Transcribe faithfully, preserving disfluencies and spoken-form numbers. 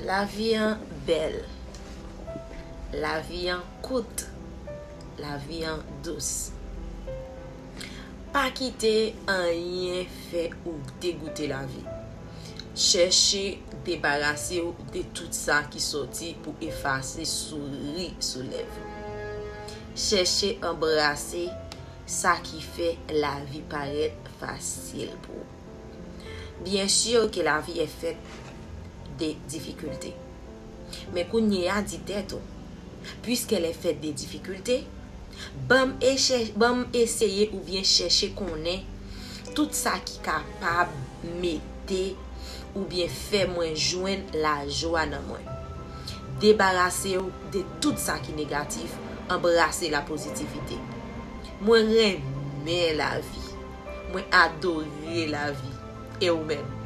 Lavi an bèl. Lavi an kout. Lavi an dous. Pa kite anyen fè ou degoute lavi. Chèche debarase w de tout sa ki sòti pou efase souri sou lèv ou. Chèche anbrase sa ki fè lavi parèt fasil pou ou. Byen si ke lavi è fèt de difikilte. Men kounye a di tèt ou, puisqu'elle est faite de difficultés, ban m eseye oubyen chèche konnen tout sa ki kapab mete oubyen fè mwen jwenn lajwa nan mwen. Debarase w de tout sa ki negatif, anbrase la pozitivite. Mwen renmen lavi. Mwen adore lavi. E ou menm?